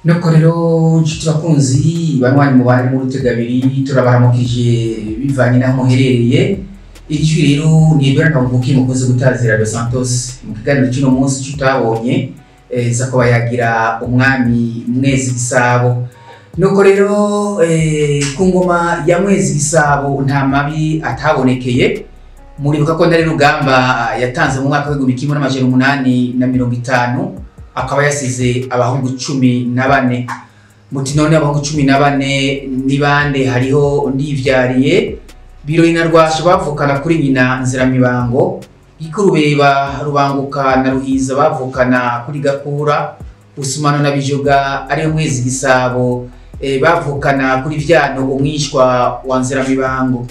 Nuko rero nshuti bakunzi banywanyi mubane mu Rutegabiri, turabaramukije bivanye n'aho muherereye. Ijwi rero ni Edouard Ntavukiye, mukozi gutazira Dos Santos. Mu kiganiro cy'uno munsi tutabonye za kuba yagira umwami Mwezi Gisabo. Nuko rero ku ngoma ya Mwezi Gisabo nta mabi atabonekeye. Muribuka ko Ntare Rugamba yatanze mu mwaka w'1850, akaba yasize abahungu 14. Muti none abahungu 14 ni bande? Hariho Ndivyariye, Birori na Rwasha bavukana kuri nyina Nziramibango, Gikurubeba, Rubanguka na Ruhiza bavukana kuri Gakura, Usumano na Bijoga ariyo Mwezi Gisabo bavukana kuri Vyano umwishwa wa Nziramibango,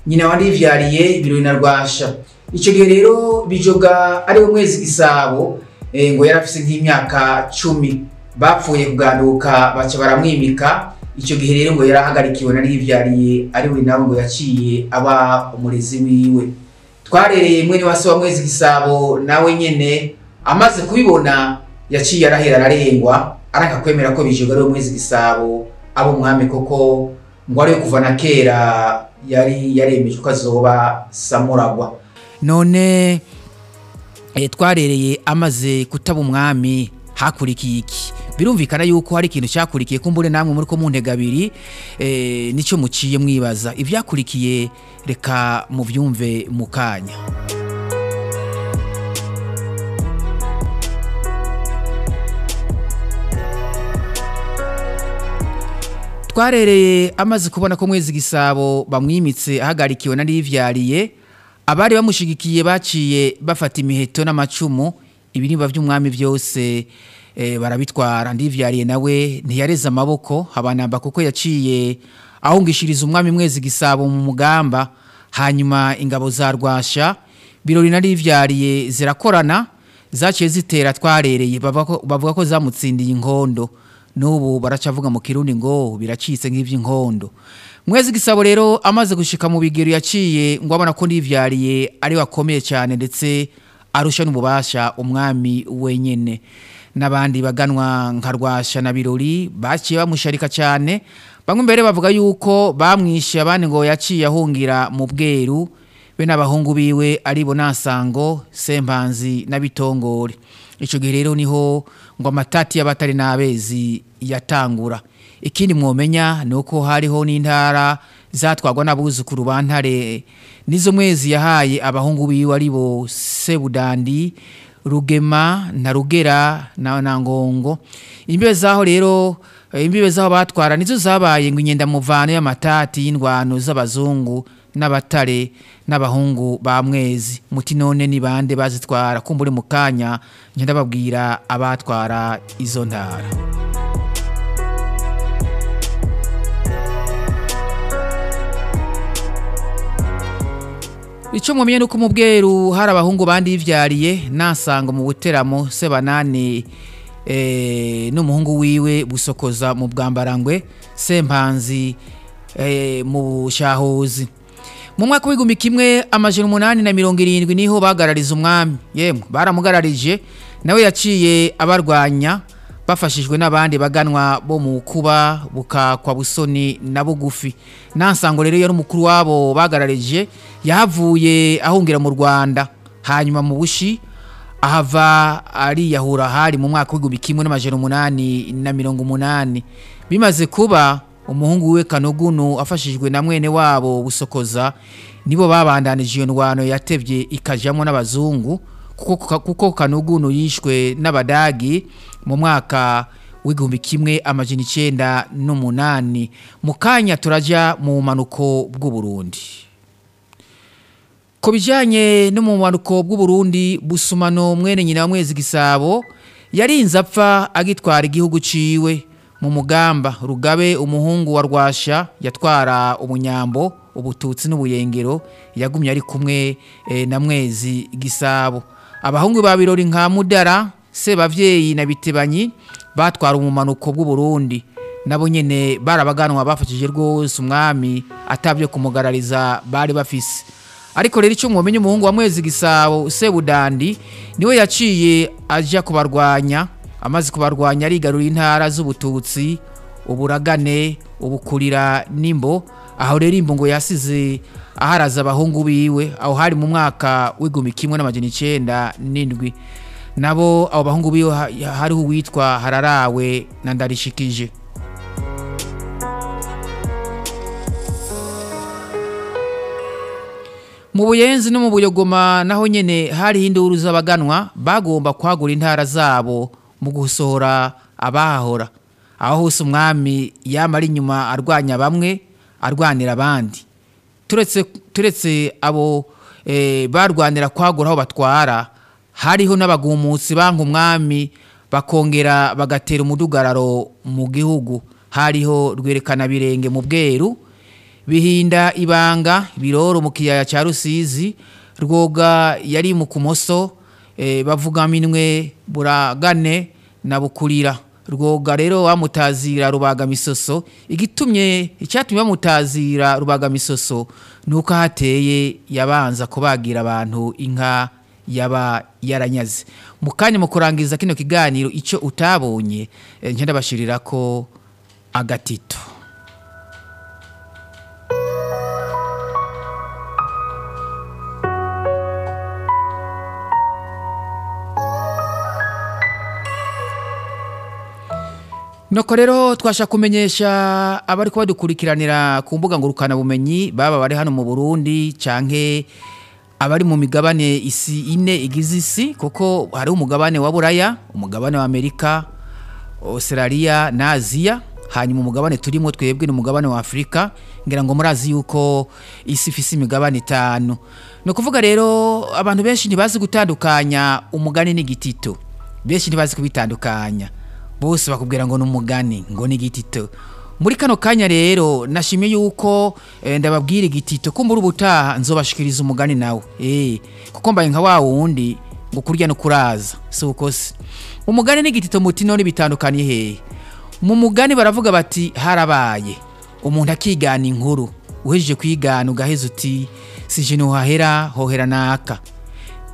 nyina wa Ndivyariye, Birori na Rwasha. Ico gihe rero Bijoga ariwe Mwezi Gisabo ngo yarafise nk'imyaka 10. Bapfuye kuganduka baca baramwimika. Icyo gihe rero ngo yarahagarikiwe na Ndivyariye, ariwe nawe ngo yaciye aba umurezi wiwe. Twarereye mwene wa se wa Mwezi Gisabo nawe nyene amaze kubibona yaciye arahera ararengwa, aranga kwemera ko Bijoga ariwe Mwezi Gisabo abo umwami, koko ngo ariwe kuva na kera yari yaremeje ko azoba Samuragwa. None twarereye amaze kutaba umwami hakurikiye iki? Birumvikana yuko hari ikintu cyakurikiye, kumbure namwe muri ko muntegabiri nico muciye mwibaza ivyakurikiye. Reka muvyumve mukanya. Twarereye amaze kubona ko Mwezi Gisabo bamwimitse ahagarikiwe na Ndivyariye, abari bamushigikiye baciye bafata imiheto n'amacumu, ibinimba by'umwami byose barabitwara. Ndivyariye nawe ntiyareze amaboko habanamba, kuko yaciye ahungishiriza umwami Mwezi Gisabo mu mugamba. Hanyuma ingabo za Rwasha, Birori na Ndivyariye zirakorana, zaciye zitera Twarereye, bavuga ko zamutsindiye inkondo. N'ubu baracavuga mu Kirundi ngo biracitse nk'ivy'inkondo. Mwezi Gisabo rero amaze gushika mu bigero yaciye ngo abona ko Ndivyariye ari wakomeye cyane, ndetse arusha n'ububasha umwami wenyene. N'abandi baganwa nka Rwasha na Birori baciye bamusharika cyane. Bamwe mbere bavuga yuko bamwishe, abandi ngo yaciye ahungira mu Bweru be n'abahungu biwe aribo Nasango, Sempanzi na Bitongore. Ico gihe rero niho ngo amatati y'abatari n'abezi yatangura. Ikindi mwomenya nuko hariho n'intara zatwagwa n'abuzukuru ba Ntare, nizo Mwezi yahaye abahungu biwe aribo Sebudandi, Rugema na Rugera na Ngongo. Imbibe zaho rero, imbibe zaho batwara nizo zabaye ngo inyenda muvano y'amatati y'indwano z'abazungu n'abatare n'abahungu ba Mwezi. Muti none ni bande bazitwara? Kumbure mukanya ngenda babwira abatwara izo ntara. Ico mumenye nuko mu Bweru hari abahungu bandi ivyariye, Nasango mu Buteramo, Sebanani n'umuhungu wiwe Busokoza mu Bwambarangwe, Sempanzi mu Bushahuzi. Mu mwaka w'1870 niho bagarariza umwami. Yemwe baramugararije, nawe yaciye abarwanya bafashijwe n'abandi baganwa bo mu Kuba, Bukakwa, Busoni na Bugufi. Nansango rero yari umukuru wabo bagararije, yahavuye ahungira mu Rwanda, hanyuma mu Bushi ahava ariyahura. Hari mu mwaka w'1880. Bimaze kuba, umuhungu we Kanugunu afashijwe na mwene wabo Busokoza nibo babandanije iyo ndwano yatevye ikajamwo n'abazungu, kuko Kanugunu yishwe n'abadagi mu mwaka w'1908. Mukanya turaja mu bumanuko bw'Uburundi. Ku bijanye no mu bumanuko bw'Uburundi, Busumano mwene nyina wa Mwezi Gisabo yarinze apfa agitwara igihugu ciwe. Mu mugamba, Rugabe umuhungu wa Rwasha yatwara Ubunyambo, Ubututsi n'Ubuyengero, yagumye ari kumwe na Mwezi Gisabo. Abahungu ba Birori nka Mudara, Sebavyeyi na Bitebanyi batwara umumanuko bw'Uburundi, nabo nyene barabaganwa bafashije rwose umwami atabyo kumugarariza bari bafise. Ariko rero icyo mumenye, umuhungu wa Mwezi Gisabo Sebudandi niwe yaciye aja kubarwanya. Amaze kubarwanya arigarura intara z'Ubututsi, Uburagane, Ubukurira n'Imbo. Aho rero Imbo ngo yasize aharaza abahungu biwe, aho hari mu mwaka w'1907. Nabo abo bahungu biwe hariho uwitwa Hararawe na Ndarishikije. Mu Buyenzi no mu Buyogoma naho nyene hariho induru z'abaganwa bagomba kwagura intara zabo mu gusohora abahahora. Aho hose umwami yama ari inyuma arwanya bamwe, arwanira abandi. Turetse abo barwanira kwagura aho batwara, hariho n'abagumutsi banka umwami bakongera bagatera umudugararo mu gihugu. Hariho Rwerekana Birenge mu Bweru, Bihinda Ibanga, Biroro mu kiyaya ca Rusizi, Rwoga yari mu Kumoso, bavuga minwe Buragane na Bukurira. Rwoga rero bamutazira Rubaga Misoso. Igitumye icyatumye bamutazira Rubaga Misoso nuko hateye yabanza kubagira abantu inka yaba yaranyaze. Mu kanya mu kurangiza kino kiganiro ico utabonye, nje ndabashirira ko agatito. Noko rero twasha kumenyesha abari kuba dukurikiranira ku mbuga ngurukana bumenyi, baba bari hano mu Burundi canke abari mu migabane isi ine igize isi, kuko hari umugabane wa Buraya, umugabane wa Amerika, Australia na Aziya, hanyuma umugabane turimo twebwe ni umugabane wa Afrika. Ngira ngo murazi yuko isi ifise imigabane 5. No kuvuga rero abantu benshi ntibazi gutandukanya umugani n'igitito, benshi ntibazi kubitandukanya, bose bakubwira ngo n'umugani ngo n'igitito. Muri kano kanya rero nashimye yuko ndababwira igitito, kumbura ubutaha nzobashikiriza umugani nawe, kuko mbaye nka wa wundi ngo kurya no kuraza si uko se. Umugani n'igitito muti none bitandukaniye hehe? Mu mugani baravuga bati harabaye umuntu akigana inkuru, uhejeje kwigana ugaheza uti sije nohahera hohera naka.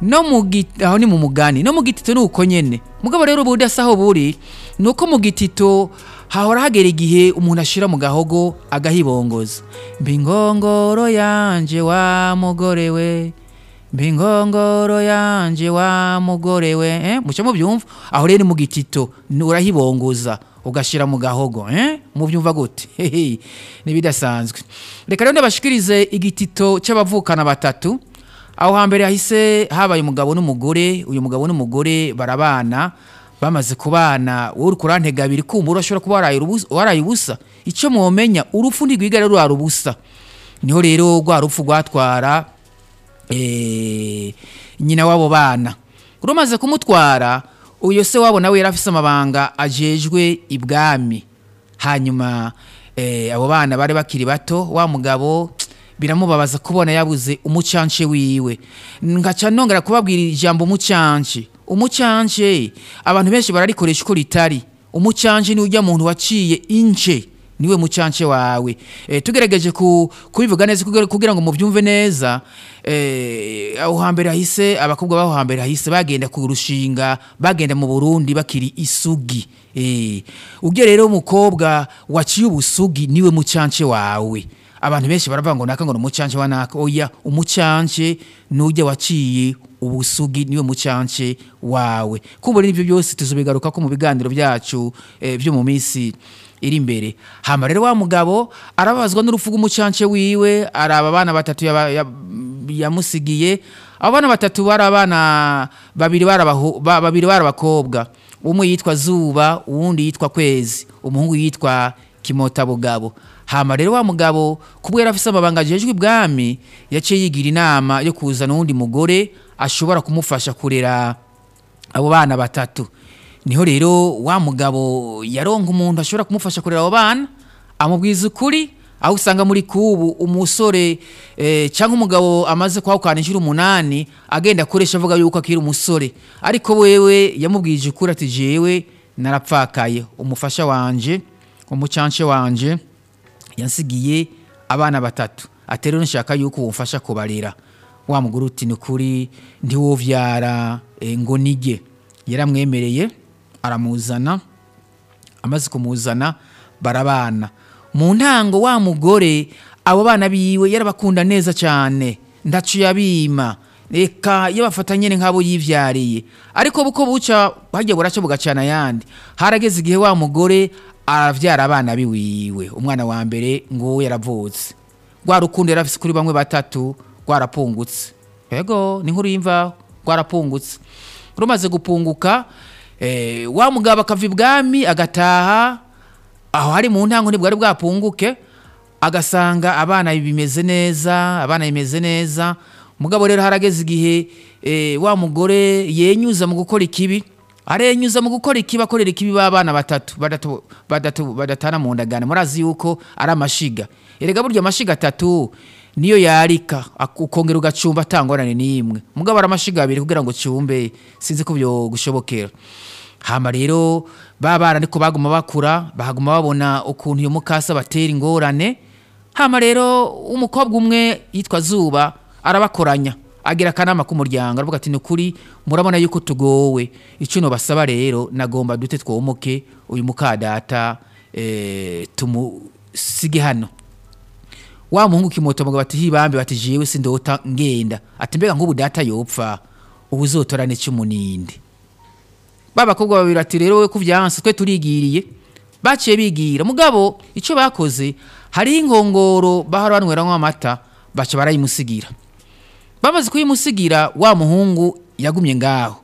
No mu aho ni mu mugani, no mu gitito nuko nyene. Mugabo rero ubudasa aho buri nuko mu gitito hahora hagera igihe umuntu ashira mu gahogo agahibongoza. Mbingongoro yanje wa mugore we, mbingongoro yanje wa mugore we, muce mubyumva. Aho rero mu gitito urahibongoza ugashira mu gahogo, mubyumva gute? Nibidasanzwe. Reka rero ndabashikirize igitito c'abavukana batatu. Aho hambere hahise habaye umugabo n'umugore. Uyu mugabo n'umugore barabana, bamaze kubana wowe uriko urantega abiri kumbura urashobora kuba waraye ubusa. Ico mwomenya urupfu ntirwigera rurara ubusa. Niho rero rwa rupfu rwatwara nyina w'abo bana. Rumaze kumutwara, uyo se wabo nawe yari afise amabanga ajejwe ibwami. Hanyuma abo bana bari bakiri bato, wa mugabo biramubabaza kubona yabuze umucanche wiwe. Ngaca nongera kubabwira ijambo umucanche. Umucanche abantu benshi bararikoresha uko ritari. Umucanche ni ujya muntu waciye ince, niwe mucanche wawe. Tugerageje kubivuga neza kugira ngo mubyumve neza. Aho hambere hahise abakobwa baho hambere hahise bagenda kurushinga, bagenda mu Burundi bakiri isugi. Ujye rero umukobwa waciye ubusugi niwe mucanche wawe. Abantu benshi baravuga ngo naka ngo umucanche wa naka. Oya, umucanche nujye waciye ubusugi niwe mucanche wawe. Kumbura n'ibyo byose tuzobigaruka ko mu biganiro byacu byo mu minsi iri imbere. Hama rero wa mugabo arababazwa n'urupfu rw'umucanche wiwe, araba abana batatu yamusigiye. Abo bana batatu bari abana babiri barabakobwa. Umwe yitwa Zuba, uwundi yitwa Kwezi, umuhungu yitwa Kimota Bugabo. Hama rero wa mugabo kubwera afise amabanga ajejwe ibwami, yaciye yigira inama yo kuzana uwundi mugore ashobora kumufasha kurera abo bana batatu. Niho rero wa mugabo yaronka umuntu ashobora kumufasha kurera abo bana, amubwiza ukuri. Aho usanga muri kubu umusore cyangwa umugabo amaze kwahukana inshuro 8 agenda akoresha avuga yuko akiri umusore, ariko wewe yamubwije ukuri ati jewe narapfakaye, umufasha wanje, umucanche wanje yansigiye abana batatu, ati rero nshaka yuko umfasha kubarera. Wa mugore uti nukuri ntiwovyara ngo nige. Yaramwemereye Aramuzana, amaze kumuzana barabana. Mu ntango wa mugore abo bana biwe yarabakunda neza cyane, ndacu yabima, reka yabafata nyene nk'abo yivyariye. Ariko buko buca hagiye buraca bugacana yandi, harageze igihe wa mugore aravyara abana biwiwe. Umwana wa mbere nguwo yaravutse, rwa rukundo yarafise kuri bamwe batatu rwarapungutse. Yego, ni inkuru y'imvaho, rwarapungutse. Rumaze gupunguka, wa mugabo akava ibwami agataha, aho hari mu ntango ntibwari bwapunguke, agasanga abana bimeze neza, abana bimeze neza. Mugabo rero harageze igihe wa mugore yenyuza mu gukora ikibi, arenyuza mu gukora ikibi, akorera ikibi b'abana batatu badatu, badatu, badatana mu ndagano. Murazi yuko ari amashiga, erega burya amashiga atatu niyo yarika, ukongera ugacumba atangorane n'imwe. Mugabo ari amashiga abiri kugira ngo cumbe sinzi ko byo gushobokera. Hama rero ba bana niko baguma bakura, bahaguma babona ukuntu iyo mukasa batera ingorane. Hama rero umukobwa umwe yitwa Zuba arabakoranya, agira akanama k'umuryango, aravuga ati nukuri murabona yuko tugowe, icyo basaba rero nagomba dute twomoke uyu mukadata, tumusige hano. Wa muhungu kimoto mugabo ati hibambe, bati jewe sindota ngenda, ati mbega nk'ubu data yopfa ubuzotora n'icy'umunindi. Babakobwa babiri ati rero we kuvyanse twe turigiriye. Baciye bigira, mugabo icyo bakoze hari inkongoro bahora banweramwo amata, baca barayimusigira. Bamaze kuyimusigira, wa muhungu yagumye ngaho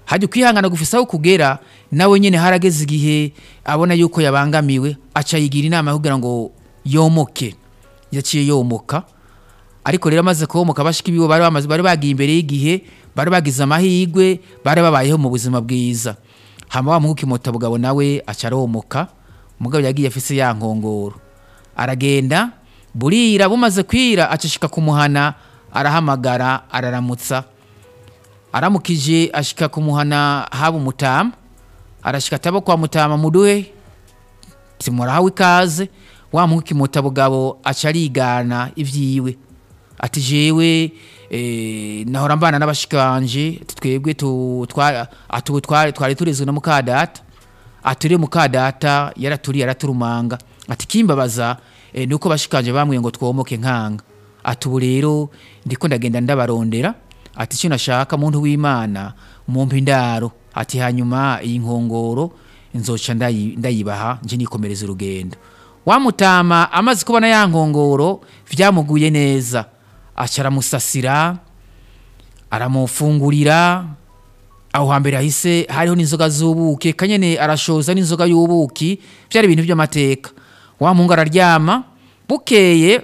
hajya kwihangana gufisa aho kugera. Nawe nyene harageze igihe abona yuko yabangamiwe, aca yigira inama kugira ngo yomoke. Yaciye yomoka, ariko rero amaze komoka bashika ibiwe bari bamaze, bari bagiye imbere y'igihe, bari bagize amahirwe, bari babayeho mu buzima bwiza. Hama wa muhungu kimota bugabo nawe aca aromoka, mugabo yagiye afise ya nkongoro, aragenda burira, bumaze kwira acishika kumuhana, arahamagara, araramutsa. Aramukije ashika kumuhana haba umutama, arashika atabo kwa mutama, muduhe timurahawe ikaze. Wa muhungu kimota bugabo aca arigana ivyiwe, ati jewe nahora mbana n'abashikanje, ati twebwe twari turezwe na mukadata, aturiye mukadata yaraturiye araturumanga, ati kimbabaza nuko bashikanje bamwe ngo twomoke nkanga, ati ubu rero ndiko ndagenda ndabarondera, ati icyo nashaka muntu w'Imana mumpe indaro, ati hanyuma iyi nkongoro nzoca ndayibaha nje nikomereza urugendo. Wa mutama amaze kubona ya nkongoro vyamuguye neza, aca aramusasira, aramufungurira. Aho hambere hahise hariho n'inzoga z'ubuki, kanyene arashoza n'inzoga y'ubuki, byari ibintu by'amateka. Wa muhungu araryama, bukeye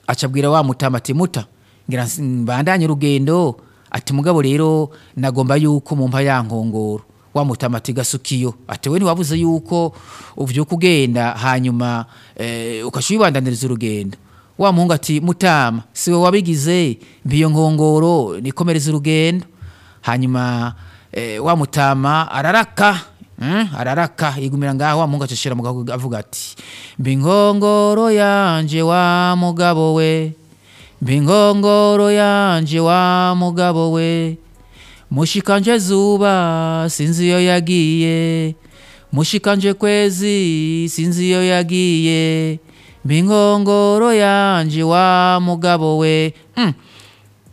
acabwira wa mutama ati muta ngira mbandanye urugendo, ati mugabo rero nagomba yuko mumpa ya nkongoro. Wa mutama ati gasukiyo, ati we ntiwabuze yuko uvyuka ugenda hanyuma ukashubibandaniriza urugendo. Wa muhungu ati mutama siwe wabigize, mbiyo nkongoro nikomereza urugendo. Hanyuma wa mutama araraka, araraka igumira ngaho. Wa muhungu acashira mu gahogo avuga ati mbi nkongoro yanje wa mugabo we, mbi nkongoro yanje wa mugabo we, mushikanje Zuba sinzi iyo yagiye, mushikanje Kwezi sinzi iyo yagiye, mbi nkongoro yanje wa mugabo we.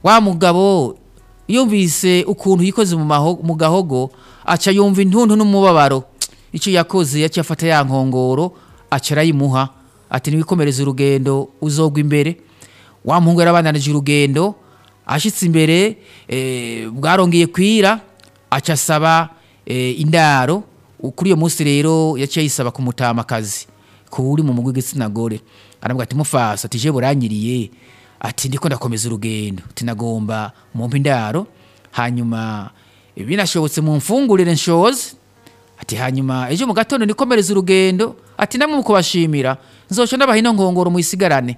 Wa mugabo yumvise ukuntu yikoze mu gahogo, aca yumva intuntu n'umubabaro. Icyo yakoze yaciye afata ya nkongoro aca arayimuha, ati niwikomereze urugendo uzogwa imbere. Wa muhungu yarabandanije urugendo, ashitse imbere bwarongeye kwira, aca asaba indaro. Kuri iyo munsi rero yaciye ayisaba ku mutamakazi kuri mu mugwi w'igitsina gore, aravuga ati mufasa, ati je buranyiriye, ati ndiko ndakomeza urugendo, ati nagomba mumpe indaro, hanyuma binashobotse mumfungurire nshoze, ati hanyuma ejo mu gatondo nikomereza urugendo, ati namwe mukubashimira nzoca ndabaha ino nkongoro muyisigarane.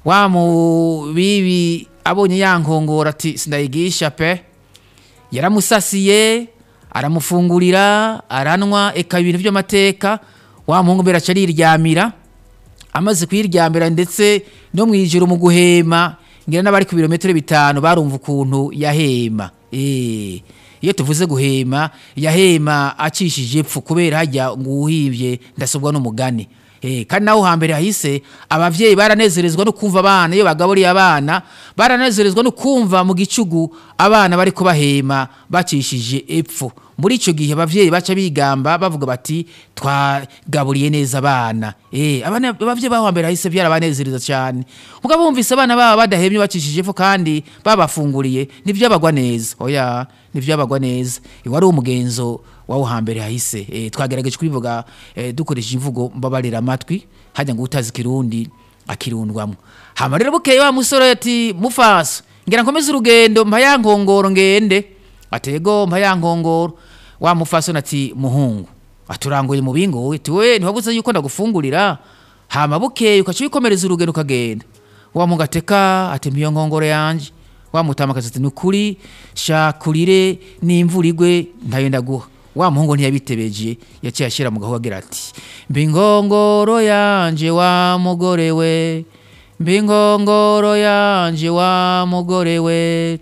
Wa mubibi abonye ya nkongoro ati sindayigisha pe, yaramusasiye aramufungurira aranwa, eka ibintu by'amateka. Wa muhungu mbere aca ariryamira, amaze kuyiryamira ndetse no mwijoro mu guhema ngira n'abari ku birometero 5 barumva ukuntu yahema. Iyo tuvuze guhema, yahema acishije epfo, kubera hajya ngo uhivye ndasobwa n'umugani. Kandi naho hambere hahise abavyeyi baranezerezwa no kumva abana iyo bagaburiye abana, baranezerezwa no kumva mu gicugu abana bariko bahema bacishije epfo. Muri ico gihe abavyeyi baca bigamba bavuga bati twagaburiye neza abana. Abana abavyeyi baho hambere hahise byarabanezereza cyane, mugabo bumvise abana baba badahemye bacishije epfo kandi babafunguriye, ntivyabagwa neza. Oya, ntivyabagwa neza. Wari umugenzo wawo hambere hahise. Twagerageje kubivuga dukoresheje imvugo mbabarira amatwi, hajya ngo utazi kirundi akirundwamo. Hama rero bukeye wa musore ati mufaso ngira nkomeze urugendo, mpa ya nkongoro ngende. Atego mpa ya nkongoro. Wa mufaso ati muhungu aturangoye mu bingo, ati we ntiwabuze yuko ndagufungurira, hama bukeye ukaca wikomereza urugendo ukagenda. Wa mugateka ati mpiyo nkongoro yanje. Wa mutamakazi ati nukuri shakurire n'imvura igwe ntayo ndaguha. Wa muhungu ntiyabitebeje, yaciye ashyira mu gahogo agira ati mbingongoro yanje wa mugore we, mbingongoro yanje wa mugore we,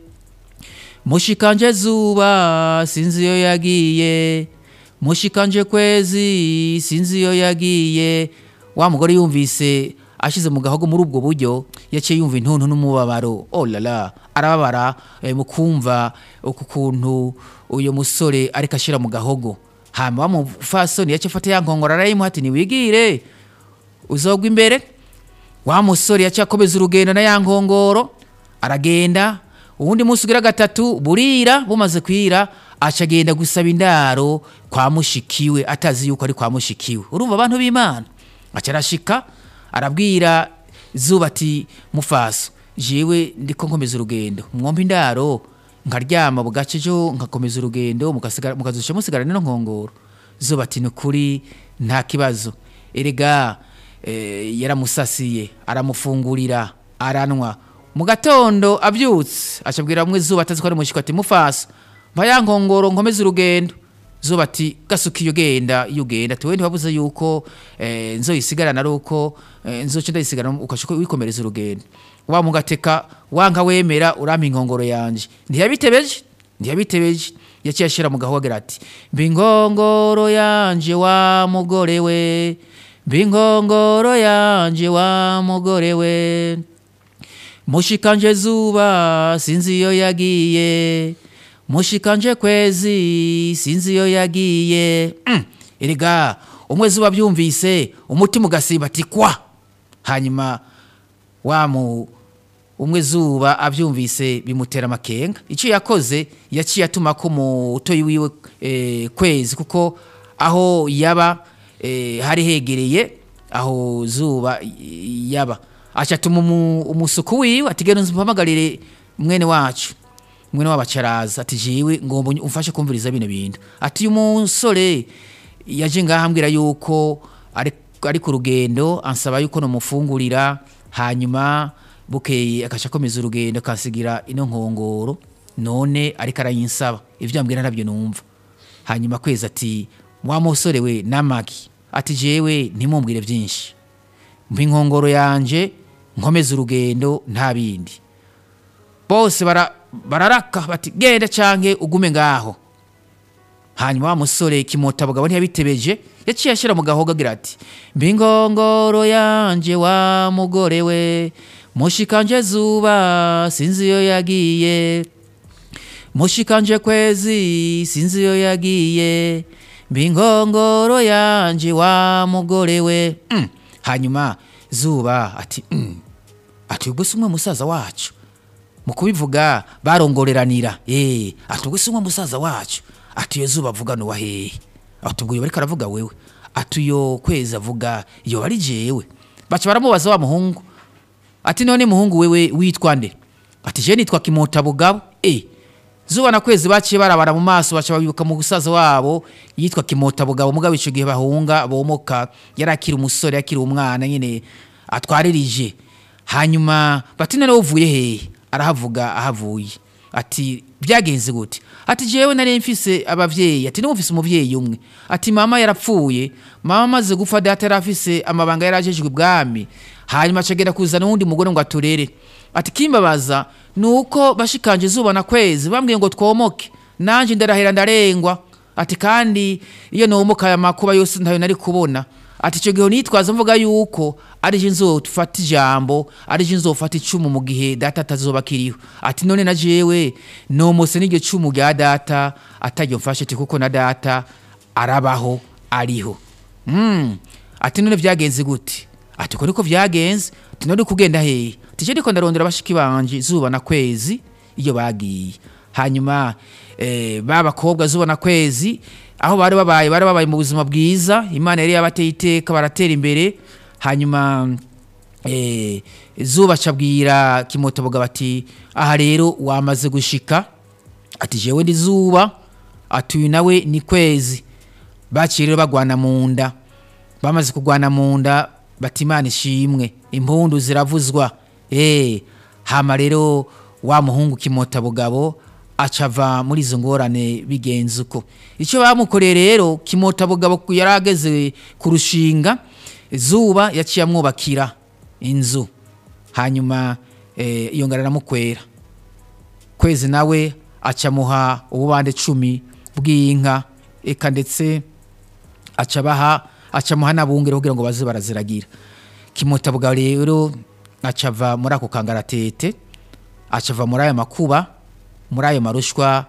mushikanje zuba sinzi iyo yagiye, mushikanje kwezi sinzi iyo yagiye. Wa mugore yumvise ashize mu gahogo muri ubwo buryo, yaciye yumva intuntu n'umubabaro. Oh la la, arababara mu kumva uku kuntu uyo musore ariko ashira mu gahogo. Hama wa mufasoni yaciye afata ya nkongoro arayimuha ati niwigire uzogwa imbere. Wa musore yaciye akomeza urugendo na ya nkongoro aragenda. Uwundi munsi ugira gatatu burira, bumaze kwira aca agenda gusaba indaro kwa mushikiwe, atazi yuko ari kwa mushikiwe. Urumva abantu b'Imana, aca arashika arabwira Zuba ati mufaso jewe ndiko nkomeza urugendo, mwompa indaro nkaryama bugace ejo nkakomeza urugendo, mukasigara mukazusha musigara nino nkongoro. Zuba ati nukuri nta kibazo. Erega yaramusasiye aramufungurira aranwa. Mu gatondo abyutse acabwira mwe Zuba atazi ko ari mushiko ati mufaso mpa ya nkongoro nkomeze urugendo. Zuba ati gasuka iyo genda iyo ugenda, ati we ntiwabuze yuko nzoyisigarana ari uko nzoca ndayisigarana ukaca wikomereza urugendo. Wa mugateka wanka wemera urampa inkongoro yanje. Ntiyabitebeje, ntiyabitebeje, yaciye ashira mu gahogo agira ati mbingongoro yanje wa mugore we, mbingongoro yanje wa mugore we, mushikanje zuba sinzi iyo yagiye, mushikanje kwezi sinzi iyo yagiye. Erega umwe Zuba byumvise umutima ugasimba ati kwa. Hanyuma wa mu umwe Zuba abyumvise bimutera amakenga. Icyo yakoze yaciye atuma ko mutoyi wiwe Kwezi, kuko aho yaba hari hegereye aho Zuba yaba, aca atuma umusuku wiwe ati genda umpamagarire mwene wacu. Mwene w'abacaraza ati jiwe ngomba umfashe kumviriza bino bintu. Ati uyu musore yaje ngaha ambwira yuko ari ku rugendo, ansaba yuko nomufungurira, hanyuma bukeye akaca akomeza urugendo akansigira ino nkongoro, none ariko arayinsaba ivyo ambwira ntabyo numva. Hanyuma Kwezi ati wa musore we namaki, ati jewe ntimumbwire byinshi, mpa inkongoro yanje nkomeze urugendo nta bindi. Bose bararaka bati genda canke ugume ngaho. Hanyuma wa musore kimota bugabo ntiyabitebeje, yaciye ashira mu gahogo agira ati mbingongoro yanje wa mugore we, mushikanje zuba sinzi iyo yagiye, mushikanje kwezi sinzi iyo yagiye, mbingongoro yanje wa mugore we. Hanyuma Zuba ati ati ubwo si umwe musaza wacu, mu kubivuga barongoreranira. Ati ubwo si umwe musaza wacu, ati iyo Zuba avuga nuwa hehe? Ati ubwo bariko aravuga wewe? Ati uyo Kwezi avuga iyo ari jewe. Baca baramubaza wa muhungu ati none muhungu wewe witwa nde? Ati je nitwa Kimota Bugabo. Zuba na Kwezi baciye barabara mu maso, baca babibuka mu gusaza wabo yitwa Kimota Bugabo. Mugabo ico gihe bahunga bomoka yarakira umusore, yakira umwana nyene atwaririje. Hanyuma bati none uvuye hehe? Arahavuga ahavuye. Ati byagenze gute? Ati jewe nari mfise abavyeyi, ati n'umfise umuvyeyi umwe, ati mama yarapfuye, mama amaze gupfa data yarafise amabanga yarajejwe ibwami, hanyuma acagenda kuzana uwundi mugore ngo aturere. Ati kimbabaza nuko bashikanje Zuba na Kwezi bambwiye ngo twomoke. Nanje ndarahera ndarengwa. Ati kandi iyo nomuka aya makuba yose ntayo nari kubona. Ati icyo gihe nitwaza mvuga yuko ari je nzofata ijambo, ari je nzofata icumu mu gihe data atazoba akiriho. Ati none na jewe nomose n'iryo cumu rya data ataryo mfashe, ati kuko na data arabaho ariho. Ati none vyagenze gute? Ati uko niko vyagenze. Ati none kugenda hehe? Ati je ndiko ndarondera bashiki banje Zuba na Kwezi iyo bagiye. Hanyuma babakobwa Zuba na Kwezi aho bari babaye, bari babaye mu buzima bwiza, Imana yari yabateye iteka baratera imbere. Hanyuma Zuba acabwira Kimotabugabo bati aha rero wamaze gushika. Ati jewe ndi Zuba, ati uyu nawe ni Kwezi. Baciye rero bagwana mu nda. Bamaze kugwana mu nda bati Imana ishimwe, impundu ziravuzwa. Hama rero wa muhungu Kimotabugabo acava muri izo ngorane bigenze uko. Icyo bamukoreye rero, Kimotabugabo yarageze kurushinga, Zuba yaciye amwubakira inzu. Hanyuma iyo ngara aramukwera. Kwezi nawe acamuha ububande 10 bw'inka, eka ndetse acamuha n'abungere kugira ngo baze baraziragira. Kimotabugabo rero acava muri ako kangaratete, acava muri ayo makuba, muri ayo marushwa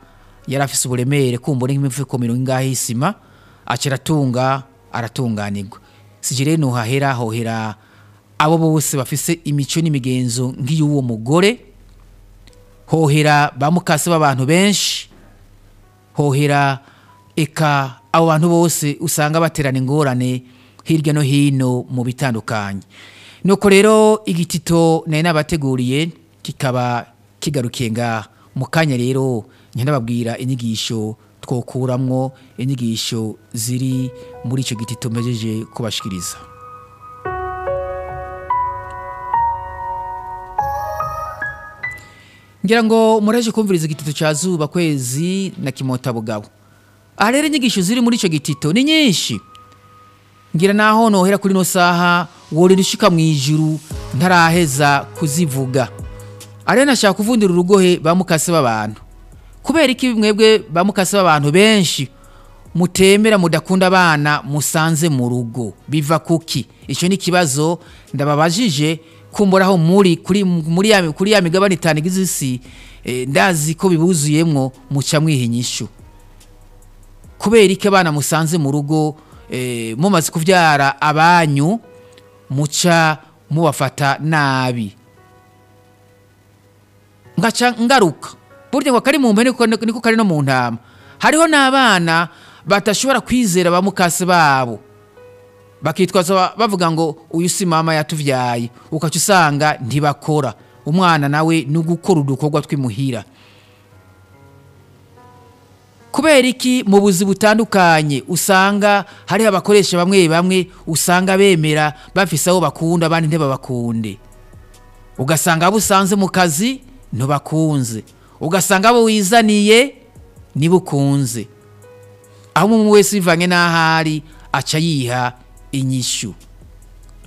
yari afise uburemere kumbura nk'imifuko mirongo ingahe y'isima, aca aratunga aratunganirwa. Sije rero nuhahera hohera abo bose bafise imico n'imigenzo nk'iy'uwo mugore, hohera ba mukase b'abantu benshi, hohera eka abo bantu bose usanga baterana ingorane hirya no hino mu bitandukanye. Nuko rero igitito nari nabateguriye kikaba kigarukiye ngaha. Mu kanya rero ndababwira inyigisho twokuramwo, inyigisho ziri muri ico gitito mpejeje kubashikiriza. Ngira ngo muraje kumviriza igitito ca Zuba, Kwezi na Kimotabugabo. Aha rero inyigisho ziri muri ico gitito ni nyinshi. Ngira naho nohera kuri no saha worira ushika mu ijuru ntaraheza kuzivuga. Arena nashaka kuvundira urugohe ba mukase b'abantu. Kubera iki mwebwe ba mukase b'abantu benshi mutemera mudakunda abana musanze mu rugo? Biva kuki? Ico ni kibazo ndababajije kumboraho muri kuri muri ya kuri ya migabane itanu igize isi, ndazi ko bibuzuyemwo muca mwihinyishu. Kubera iki abana musanze mu rugo mumaze kuvyara abanyu muca mubafata nabi? Ngaca ngaruka burya ngo kari mu mpene niko kari no mu ntama. Hariho n'abana batashobora kwizera ba mukase babo, bakitwaza bavuga ngo uyu si mama yatuvyaye, ukaca usanga ntibakora. Umwana nawe ni ugukora udukorwa twimuhira. Kubera iki mu buzi butandukanye usanga hariho abakoresha bamwe bamwe usanga bemera bafise abo bakunda abandi ntibabakunde? Ugasanga abo usanze mu kazi ntubakunze, ugasanga abo wizaniye nibukunze. Aho umwe wese bivanye n'ahari aca yiha inyishu.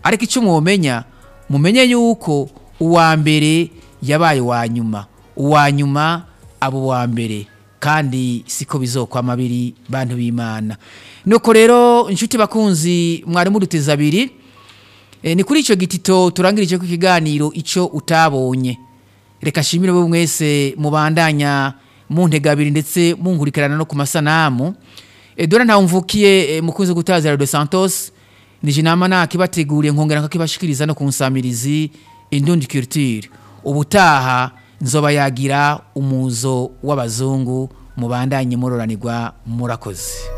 Ariko icyo mwomenya, mumenye yuko uwa mbere yabaye uwa nyuma, uwa nyuma abo uwa mbere, kandi siko bizokwama biri bantu b'Imana. Nuko rero inshuti bakunzi mwari muduteze abiri, ni kuri ico gitito turangirije ku kiganiro ico utabonye. Reka shimire bo mwese mubandanya muntega abiri ndetse munkurikirana no ku masanamu. Dore nta mvukiye mukunze gutaza Radio Santos nije nama nakibateguriye nkongera nkakibashikiriza no kunsamirizi Indundi Culture. Ubutaha nzoba yagira umuzo w'abazungu, mubandanye muroranirwa, murakoze.